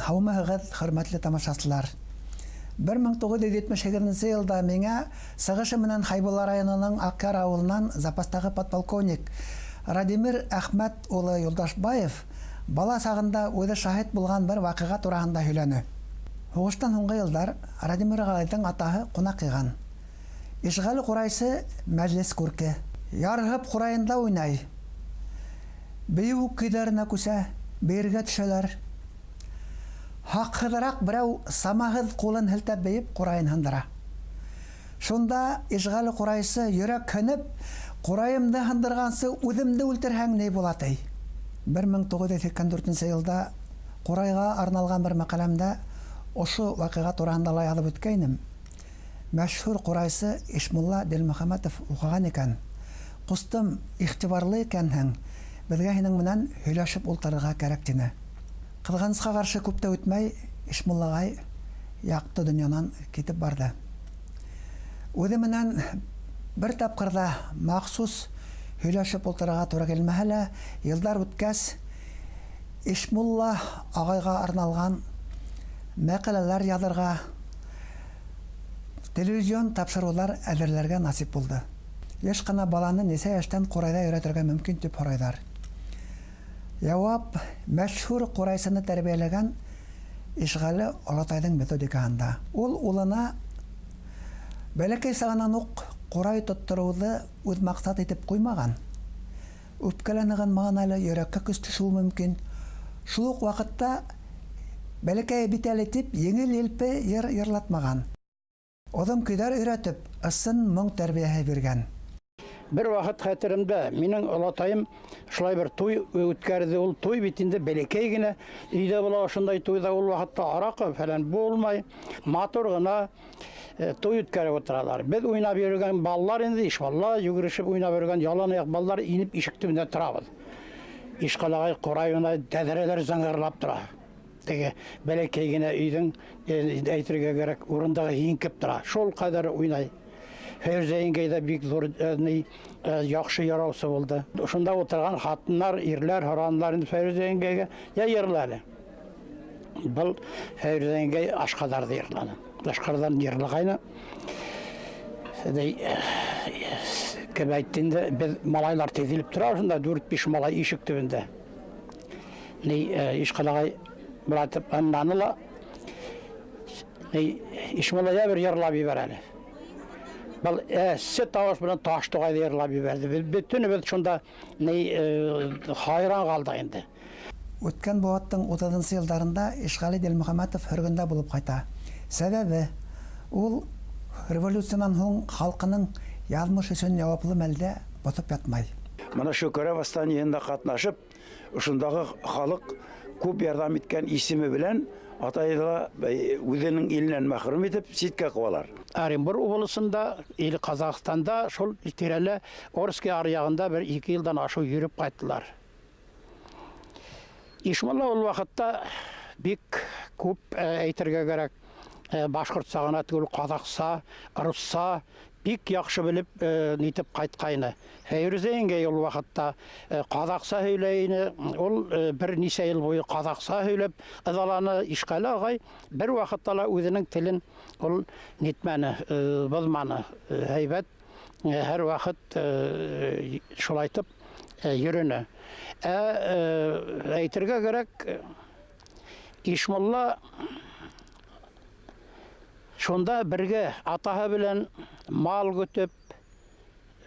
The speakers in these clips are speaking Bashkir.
Һаумыһығыҙ, хөрмәтле тамашасылар! 1978 йылда миңә сығышы менән Хәйбулла районының Аҡъяр ауылынан запастағы подполковник Радимир Әхмәт улы Юлдашбаев бала сағында үҙе шаһит булған бер ваҡиға тураһында һөйләне. Һуғыштан һуңғы йылдар Радимир ағайҙың атаһы ҡунаҡ йыйған. Ишғәле ҡурайсы мәжлес күрке. Ярһып ҡурайында уйнай. Бейеү көйҙәренә күсә, бейергә төшәләр. Хаҡһыҙыраҡ берәү самаһыҙ ҡулын һелтәп бейеп ҡурайын һындыра. Шунда Ишғәле ҡурайсы йөрәкһенеп, ҡурайымды һындырғансы үҙемде үлтерһәң ни була, ти. 1984 йылда ҡурайға арналған бер мәҡәләмдә ошо ваҡиға тураһында ла яҙып үткәйнем. Мәшһүр ҡурайсы Ишмулла Дилмөхәмәтов уҡыған икән. Ҡустым, иғтибарлы икәнһең, беҙгә һинең менән һөйләшеп ултырырға кәрәк, тине. Ҡыҙғанысҡа ҡаршы, күп тә үтмәй Ишмулла ағай яҡты донъянан китеп барҙы. Үҙе менән бер тапҡыр ҙа махсус һөйләшеп ултырырға тура килмәһә лә, йылдар үткәс, Ишмулла ағайға арналған мәҡәләләр яҙырға, телевизион тапшырыуҙар әҙерләргә насип булды. Йыш ҡына баланы нисә йәштән ҡурайҙа өйрәтергә мөмкин тип һорайҙар. Яуап мәшһүр ҡурайсыны тәрбиәләгән Ишғәле олатайҙың методикаһында. Ул улына бәләкәй сағынан уҡ ҡурай тоттороуҙы үҙ маҡсат итеп ҡуймаған. Үпкәлә нығынмаған әле, йөрәккә көс төшөүе мөмкин. Шул уҡ ваҡытта бәләкәй бит әле тип еңел-елпе йыр йырлатмаған. Оҙон көйҙәр өйрәтеп, ысын моң тәрбиәһе биргән. Бер ваҡыт хәтеремдә, минең олатайым шулай бер туй үткәрҙе. Ул туй бит инде бәләкәй генә өйҙә була ошондай туйҙа. Ул ваҡытта араҡы фәлән булмай, матур ғына туй үткәреп ултыралар. Беҙ уйнап йөрөгән балалар инде, ишбалла йүгерешеп уйнап йөрөгән ялан аяҡ балалар инеп ишек төбөндә торабыҙ. Ишҡал ағай ҡурай уйнай, тәҙрәләр зыңғырлап тора. Теге бәләкәй генә өйҙөң, әйтергә кәрәк, урындағы һиңкеп тора. Шул ҡәҙәр уйнай. Фәйрүзә еңгәй ҙә бик ҙур, яҡшы яраусы булды. Шунда ултырған ҡатындар, ирләр һоранылар инде Фәйрүзә еңгәйгә, йә йырла әле. Был Фәйрүзә еңгәй Ашҡаҙарҙы йырланы. Ашҡаҙарҙан йырлағайны. Кем әйтте инде, беҙ малайлар теҙелеп тора шунда, дүрт-биш малай ишек төбөндә. Ишҡал ағай былайтып ынланы ла, Ишмулла йә бер йырлап ебәр әле. Был әсе тауыш менән таш туғайҙы йырлап ебәрҙе. Беҙ бөтөнөбөҙ шунда хайран ҡалдыҡ инде. Үткән быуаттың утыҙынсы йылдарында Ишғәле Дилмөхәмәтов һөргөндә булып ҡайта. Сәбәбе ул революциянан һуң халҡының яҙмыш өсөн яуаплы мәлдә боҫоп ятмай. Мына Шөкөрә восстаниеһында ҡатнашып, ошондағы халыҡ күп ярҙам иткән исеме белән атайҙы ла үҙенең иленән мәхрүм итеп ситкә ҡыуалар. Оренбург обласында или Ҡаҙағстанда шул тирәлә Орский аръяғында бер ике йылдан ашыу йөрөп ҡайттылар. Ишмулла ул ваҡытта бик күп, әйтергә кәрәк, башҡортса ғына түгел, ҡаҙаҡса, русса бик яҡшы белеп, нитеп ҡайтҡайны. Фәйрүзә еңгәй ул ваҡытта, ҡаҙаҡса һөйләй ине. Ул, бер нисә йыл буйы ҡаҙаҡса һөйләп ыҙаланы. Ишҡәле ағай бер ваҡытта ла үҙенең телен ул нитмәне, боҙманы. Һәйбәт, һәр ваҡыт, шулайтып, йөрөнө. Әйтергә кәрәк, Ишмулла шунда бергә атаһы белән мал көтөп,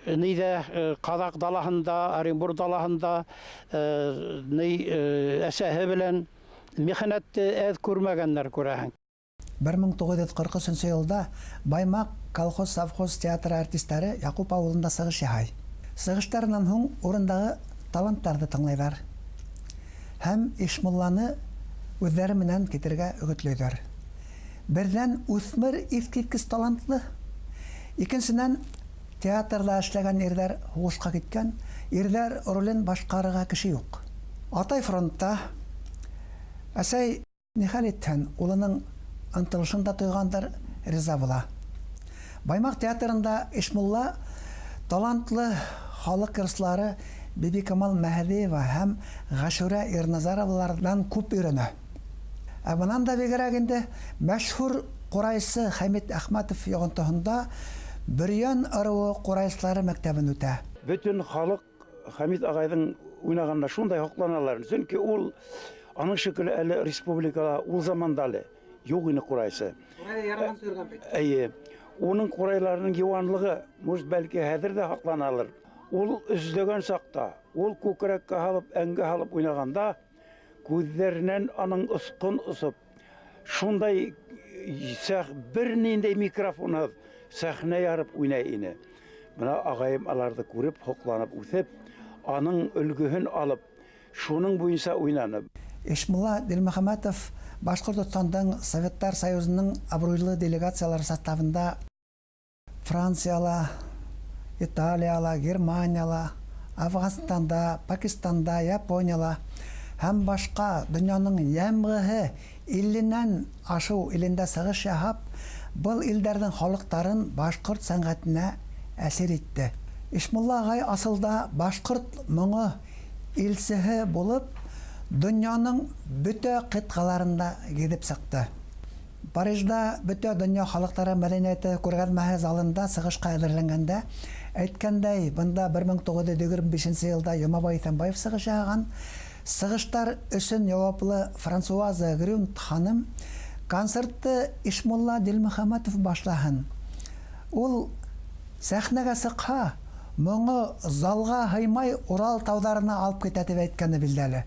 нейҙә, Ҡаҙаҡ далаһында, Оренбург далаһында, әсәһе белән михнәтте әҙ күрмәгәндәр, күрәһең. 1943 йылда Баймаҡ колхоз-совхоз театры артистары Яҡуп ауылында сығыш яһай. Сығыштарынан һуң урындағы таланттарҙы тыңлайҙар һәм Ишмулланы үҙҙәре менән китергә өгөтлөйҙәр. Берҙән, үҫмер иҫ киткес талантлы, икенсенән, театрҙа эшләгән ирҙәр һуғышҡа киткән, ирҙәр ролен башҡарырға кеше юҡ. Атай фронтта, әсәй нихәл итһен, улының ынтылышын да тойғандар, риза була. Баймаҡ театрында Ишмулла талантлы халыҡ йырсылары Бибикамал Мәһәҙиева һәм Ғәшүрә Ирназароваларҙан күп өйрәнә. Ә бынан да бигерәк инде мәшһүр ҡурайсы Хәмит Әхмәтов йоғонтоһонда Бөрйән ырыуы ҡурайсылары мәктәбен үтә. Бөтөн халыҡ Хәмит ағайҙың уйнағанына шундай һоҡланалар. Сөнки ул аның шикелле әле республикала ул заманда әле юҡ ине ҡурайсы. Ҡурай яраман йөрөгән бит. Эйе. Уның ҡурайларының йыуанлығы, может, бәлки хәҙер ҙә һаҡланалыр. Ул эзләгән саҡта, ул күкрәккә һалып, әңгә һалып уйнағанда, күҙҙәренән аның осҡон осоп, шундай бер ниндәй микрофонһыҙ сәхнә ярып уйнай ине. Бына ағайым аларҙы күреп, һоҡланып үҫеп, аның өлгөһөн алып, шуның буйынса уйнаны. Ишмулла Дилмөхәмәтов Башҡортостандың Советтар Союзының абруйлы делегациялары составында Францияла, Италияла, Германияла, Афғанстанда, Пакистанда, Японияла һәм башҡа донъяның йәмғеһе илленән ашыу илендә сығыш яһап, был илдәрҙең халыҡтарын башҡорт сәнғәтенә әсир итте. Ишмулла ағай асылда башҡорт моңо илсеһе булып, донъяның бөтә ҡитғаларында гиҙеп сыҡты. Парижда бөтә донъя халыҡтары мәҙәниәте күргәҙмәһе залында сығышҡа әҙерләнгәндә, әйткәндәй, бында 1925 йылда Йомабай Иҫәнбаев сығыш яһаған. Сығыштар өсөн яуаплы Франсуаза Грюнт ханым концертты Ишмулла Дилмөхәмәтов башлаһын. Ул сәхнәгә сыҡһа, моңо залға һыймай Урал тауҙарына алып китә тип әйткәне билдәле.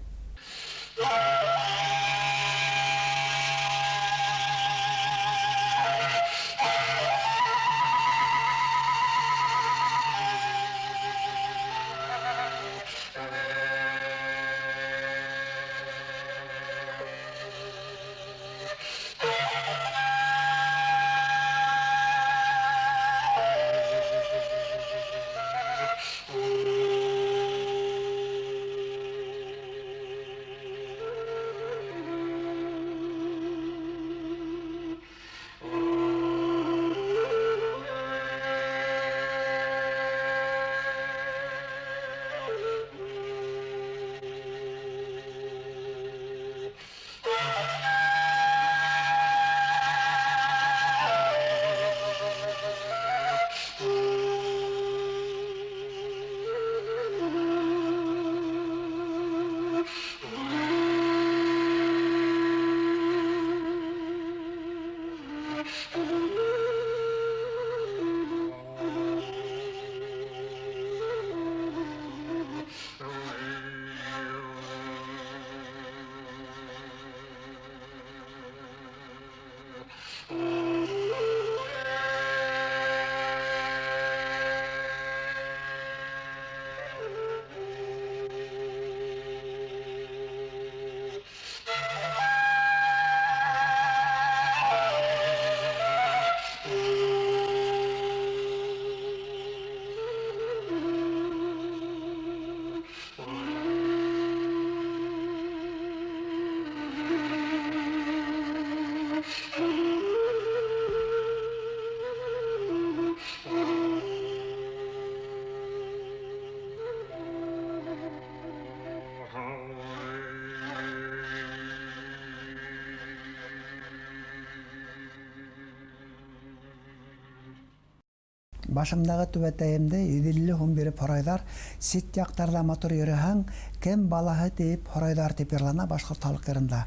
Башымдағы түбәтәйемде 150 һум биреп һорайҙар, сит яҡтарҙа матур йөрөһәң, кем балаһы тип һорайҙар тип йырлана башҡорт халыҡ йырында.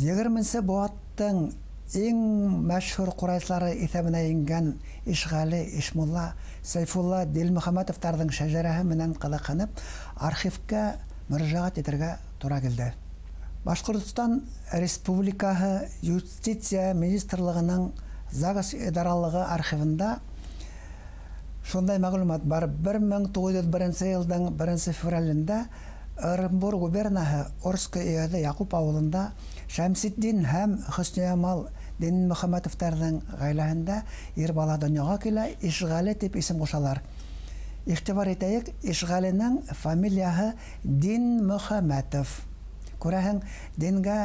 20-нсе быуаттың иң мәшһүр ҡурайсылары иҫәбенә ингән Ишғәле, Ишмулла, Сәйфулла Дилмөхәмәтовтарҙың шәжәрәһе менән ҡыҙыҡһынып, архивҡа мөрәжәғәт итергә тура килде. Башҡортостан Республикаһы Юстиция Министрлығының ЗАГС идаралығы архивында шундай мәғлүмәт бар. 1901 йылдың 1 февралендә Ырымбур губернаһы Орск өйәҙе Яҡуп ауылында Шәмсетдин һәм Хөсниямал Динмөхәмәтовтарҙың ғаиләһендә ир бала донъяға килә, Ишғәле тип исем ҡушалар. Иғтибар итәйек, Ишғәленең фамилияһы Динмөхәмәтов. Күрәһең, дингә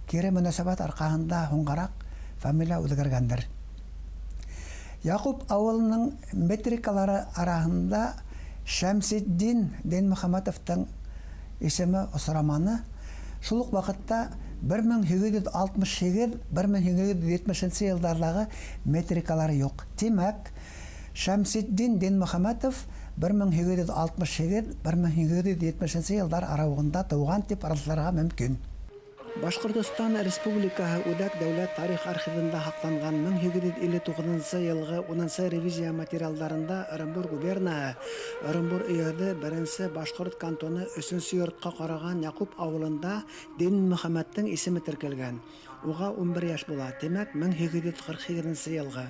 кире мөнәсәбәт арҡаһында һуңғараҡ фамилия үҙгәргәндер. Яҡуп ауылының метрикалары араһында Шәмсетдин Динмөхәмәтовтың исеме осраманы. Шул уҡ ваҡытта 1868-1870 йылдарҙағы метрикалар юҡ. Тимәк, Шәмсетдин Динмөхәмәтов 1868-1870 йылдар арауығында тыуған тип раҫларға мөмкин. Башҡортостан Республикаһы Үҙәк дәүләт тарих архивында һаҡланған 1859 йылғы 10 ревизия материалдарында Ырымбур губернаһы, Ырымбур өйәҙе 1-нсе башҡорт кантоны 3-нсе йортҡа ҡараған Яҡуп ауылында Динмөхәмәттең исеме теркәлгән. Уға 11 йәш була, тимәк 1848 йылғы.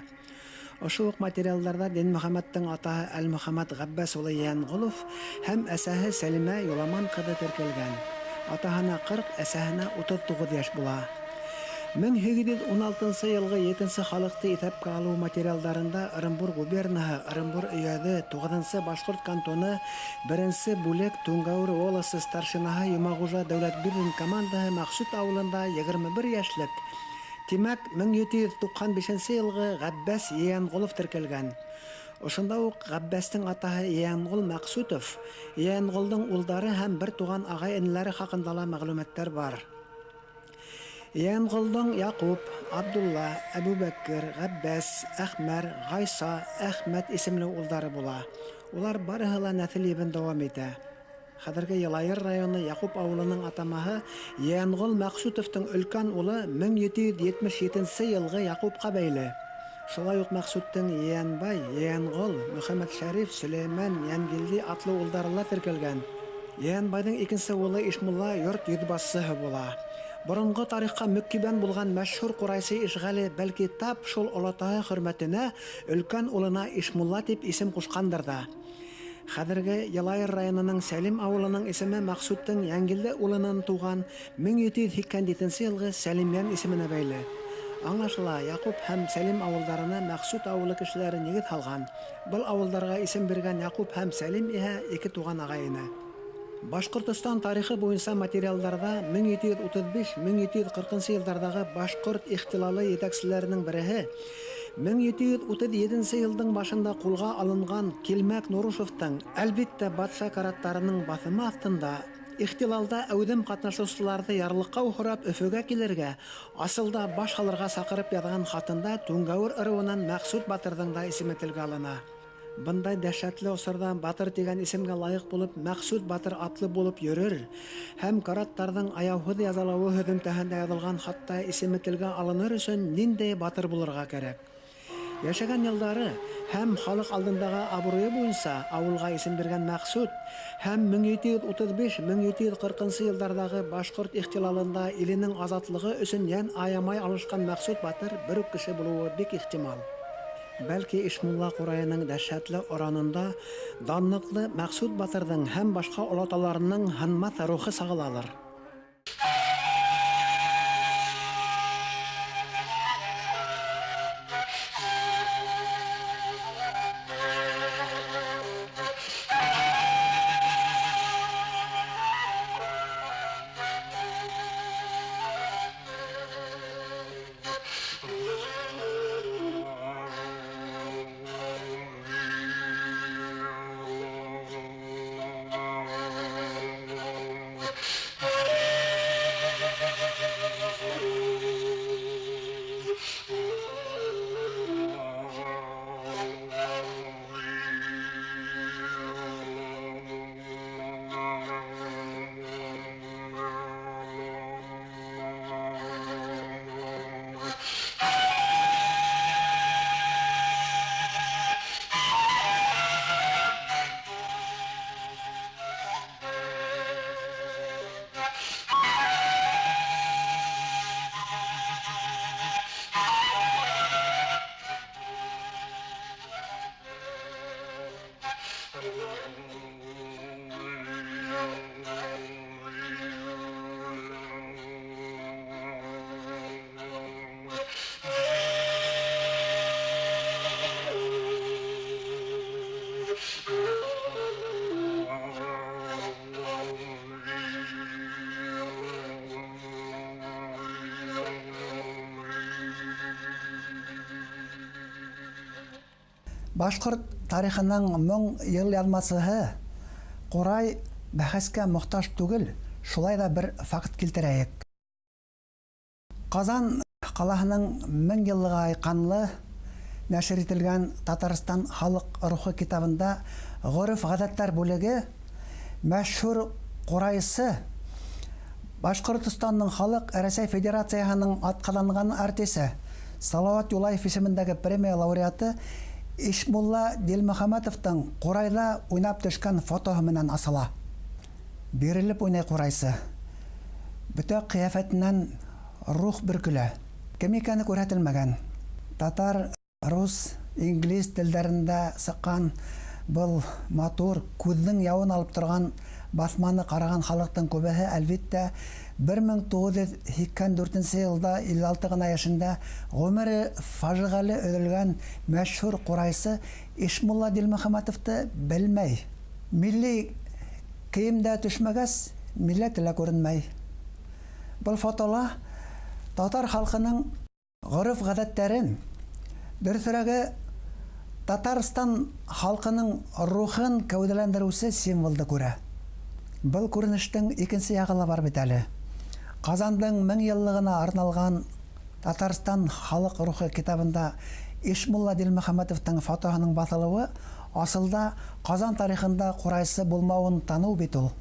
Ошо уҡ материалдарҙа Динмөхәмәттең атаһы Әлмөхәмәт Ғәббәс улы Йәнғолов һәм әсәһе Сәлимә Юламан ҡыҙы теркәлгән. Атаһына 40, әсәһенә 39 йәш була. 1816 йылғы 7-нсе халыҡты иҫәпкә алыу материалдарында Ырымбур губернаһы, Ырымбур өйәҙе, 9-нсы башҡорт кантоны, 1-нсе бүлек Түңгәүер волосы старшинаһы Йомағужа Дәүләтбирҙин командаһы Мәҡсүт ауылында 21 йәшлек, тимәк 1795 йылғы Ғәббәс Йәнғолов теркәлгән. Ошонда уҡ Ғәббәстең атаһы Йәнғол Мәҡсүтов, Йәнғолдоң улдары һәм бер туған ағай-энеләре хаҡында ла мәғлүмәттәр бар. Йәнғолдоң Яҡуп, Абдулла, Әбүбәкер, Ғәббәс, Әхмәр, Ғайса, Әхмәт исемле улдары була. Улар барыһы ла нәҫел ебен дауам итә. Хәҙерге Йылайыр районы Яҡуп ауылының атамаһы Йәнғол Мәҡсүтовтың өлкән улы 1777 йылғы Яҡупҡа бәйле. Шулай уҡ Мәҡсүттең Йәнбай, Йәнғол, Мөхәммәтшәриф, Сөләймән, Йәнгилде атлы улдары ла теркәлгән. Йәнбайҙың икенсе улы Ишмулла йорт йөҙбашсыһы була. Боронғо тарихҡа мөкиббән булған мәшһүр ҡурайсы Ишғәле бәлки тап шул олатаһы хөрмәтенә өлкән улына Ишмулла тип исем ҡушҡандыр ҙа. Хәҙерге Йылайыр районының Сәлим ауылының исеме Мәҡсүттең Йәнгилде улынан тыуған 1787 йылғы Сәлимйән исеменә бәйле. Аңлашыла, Яҡуп һәм Сәлим ауылдарына Мәҡсүт ауылы кешеләре нигеҙ һалған. Был ауылдарға исем биргән Яҡуп һәм Сәлим иһә ике туған ағай-эне. Башҡортостан тарихы буйынса материалдарҙа 1735-1740 йылдарҙағы башҡорт ихтилалы етәкселәренең береһе 1737 йылдың башында ҡулға алынған Килмәк Нурушевтың, әлбиттә, батша караттарының баҫымы аҫтында ихтилалда әүҙем ҡатнашыусыларҙы ярлыҡау һорап Өфөгә килергә, асылда баш һалырға саҡырып яҙған хатында Түңгәүер ырыуынан Мәҡсүт батырҙың да исеме телгә алына. Бындай дәһшәтле осорҙа батыр тигән исемгә лайыҡ булып Мәҡсүт батыр атлы булып йөрөр һәм караттарҙың аяуһыҙ язалауы һөҙөмтәһендә яҙылған хатта исеме телгә алыныр өсөн ниндәй батыр булырға кәрәк? Йәшәгән йылдары һәм халыҡ алдындағы абруйы буйынса ауылға исем биргән Мәҡсүт һәм 1735-1740 йылдарҙағы башҡорт ихтилалында иленең азатлығы өсөн йән аямай алышҡан Мәҡсүт батыр бер үк кеше булыуы бик ихтимал. Бәлки Ишмулла ҡурайының дәһшәтле оранында данлыҡлы Мәҡсүт батырҙың һәм башҡа олаталарының һынмаҫ рухы сағылалыр. Башҡорт тарихының мең йыл яҙмасыһы Ҡурай бәхәскә мохтаж түгел, шулай ҙа бер факт килтерәйек. Ҡазан ҡалаһының 1000 йыллығы айҡанлы нәшер ителгән Татарстан халыҡ рухы китабында ғөрөф-ғәҙәттәр бүлеге мәшһүр ҡурайсы Башҡортостандың халыҡ Рәсәй Федерацияһының атҡаҙанған артисы Салауат Юлаев исемендәге премия лауреаты Ишмулла Дилмөхәмәтовтың ҡурайҙа уйнап төшкән фотоһы менән асыла. Бирелеп уйнай ҡурайсы. Бөтә ҡиәфәтенән рух бөркөлә. Кем икәне күрһәтелмәгән. Татар, рус, инглиз телдәрендә сыҡҡан был матур, күҙҙең яуын алып торған баҫманы ҡараған халыҡтың күбеһе, әлбиттә, 1984 йылда 56 ғына йәшендә ғүмере фажиғәле өҙөлгән мәшһүр ҡурайсы Ишмулла Дилмөхәмәтовты белмәй. Милли кейемдә төшмәгәс, милләте лә күренмәй. Был фотола татар халҡының ғөрөф-ғәҙәттәрен, дөрөҫөрәге, Татарстан халҡының рухын кәүҙәләндереүсе символды күрә. Был күренештең икенсе яғы ла бар бит әле. Ҡазандың 1000 йыллығына арналған Татарстан халыҡ рухы китабында Ишмулла Дилмөхәмәтовтың фотоһының баҫылыуы асылда Ҡазан тарихында ҡурайсы булмауын таныу бит ул.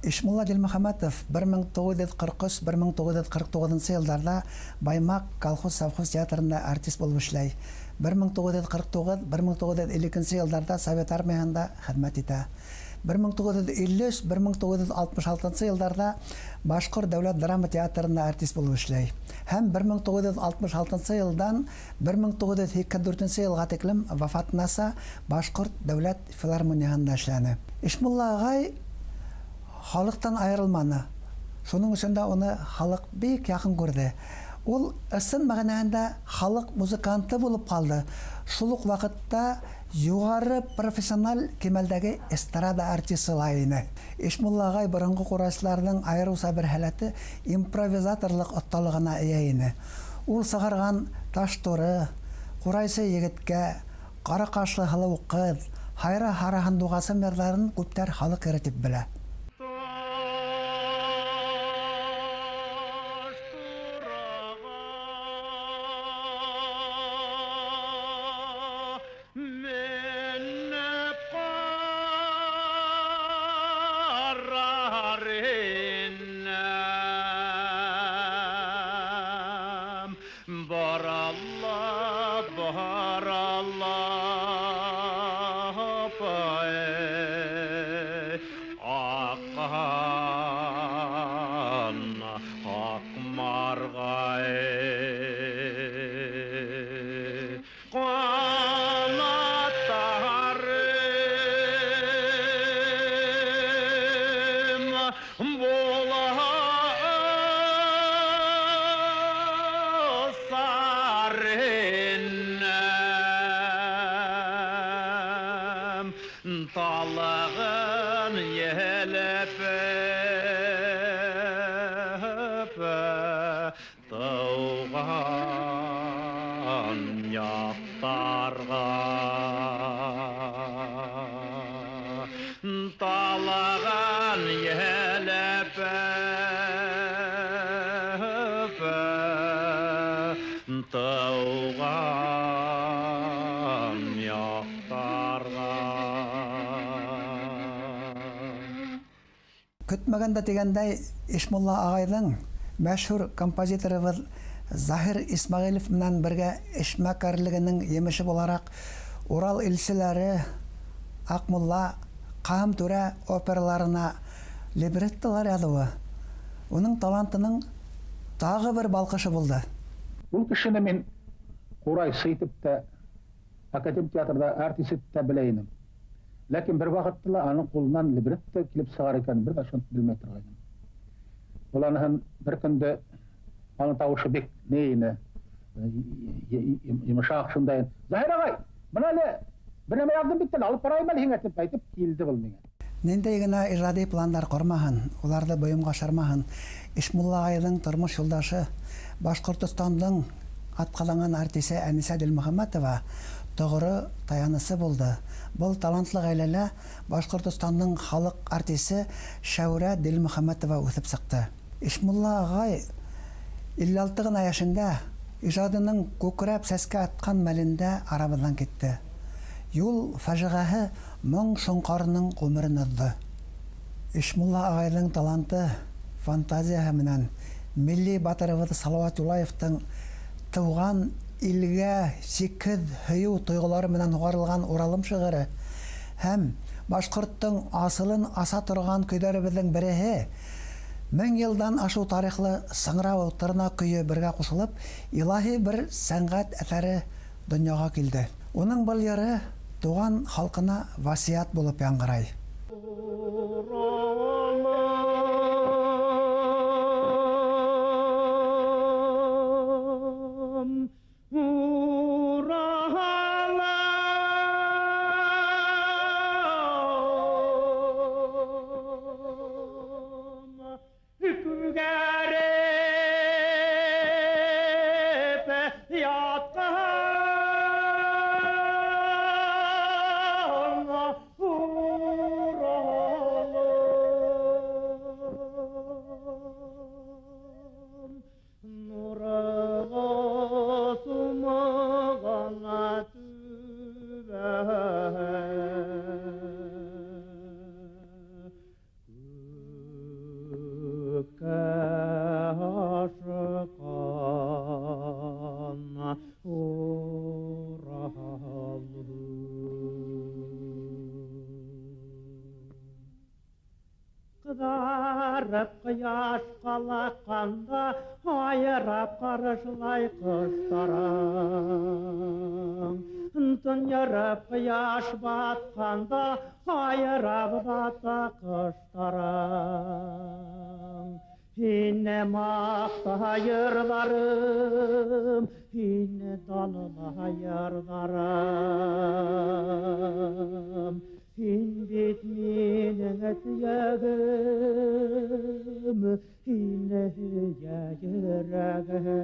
Ишмулла Дилмөхәмәтов 1943-1949 йылдарҙа Баймаҡ колхоз-совхоз театрында артист булып эшләй. 1949-1952 йылдарҙа Совет армияһында хеҙмәт итә. 1953-1966 йылдарҙа Башҡорт дәүләт драма театрында артист булып эшләй. Һәм 1966 йылдан 1984 йылға тиклем вафатынаса Башҡорт дәүләт филармонияһында эшләне. Ишмулла ағай халыҡтан айырылманы. Шуның өсөн дә уны халыҡ бик яҡын күрҙе. Ул ысын мәғәнәһендә халыҡ музыканты булып ҡалды. Шул уҡ ваҡытта юғары профессиональ кимәлдәге эстрада артисы ла ине. Ишмулла ағай боронғо ҡурайсыларҙың айырыуса бер һәләте импровизаторлыҡ оҫталығына эйә ине. Ул сығарған Таштуры, Ҡурайсы егеткә, Ҡара ҡашлы һылыу ҡыҙ, Һайра һары һандуғасы йырҙарын күптәр халыҡ йыры тип белә. Йәләп тыуған яҡтарға. Көтмәгәндә тигәндәй, Ишмулла ағайҙың мәшһүр композиторыбыҙ Заһир Исмәғилев менән бергә эшмәкәрлегенең емеше булараҡ Урал илселәре, Аҡмулла, Ҡаһым Түрә операларына либреттолар яҙыуы уның талантының тағы бер балҡышы булды. Ул кешене мин ҡурайсы итеп тә, академик театрҙа артист итеп тә белә инем. Ләкин бер ваҡытта ла уның ҡулынан либретто килеп сығар икәнен бер ҙә шуны белмәй торғайным. Ул аныһын бер көндө уның тауышы бик ни ине, йомшаҡ шундай. Заһир ағай, бына әле бер нәмә яҙҙым бит әле, алып барайым әле һиңә тип әйтеп килде был миңә. Ниндәй генә ижади пландар ҡормаһын, уларҙы бойомға ашырмаһын, Ишмулла ағайҙың тормош юлдашы, Башҡортостандың атҡаҙанған артисы Әнисә Дилмөхәмәтова тоғро таянысы булды. Был талантлы ғаиләлә Башҡортостандың халыҡ артисы Шәүрә Дилмөхәмәтова үҫеп сыҡты. Ишмулла ағай 56 ғына йәшендә ижадының күкрәп сәскә атҡан мәлендә арабыҙҙан китте. Юл фажиғәһе моң шоңҡарының ғүмерен өҙҙө. Ишмулла ағайҙың таланты, фантазияһы менән милли батырыбыҙ Салауат Юлаевтың тыуған илгә сикһеҙ һөйөү тойғолары менән һуғарылған Уралым шиғыры һәм башҡорттоң асылын аса торған көйҙәребеҙҙең береһе мең йылдан ашыу тарихлы Сыңрау тырна көйө бергә ҡушылып, илаһи бер сәнғәт әҫәре донъяға килде. Уның был йыры тыуған халҡына васиәт булып яңғырай. Ҡыҙарып ҡояш ҡалҡҡанда айырап ҡарышлай ҡоштарың. Төн ярып ҡояш батҡанда айырап бата ҡоштарың. Һине маҡта йырҙарым, һине данла йырҙарым. Һин бит минең төйәгем, һине һөйә йөрәгем.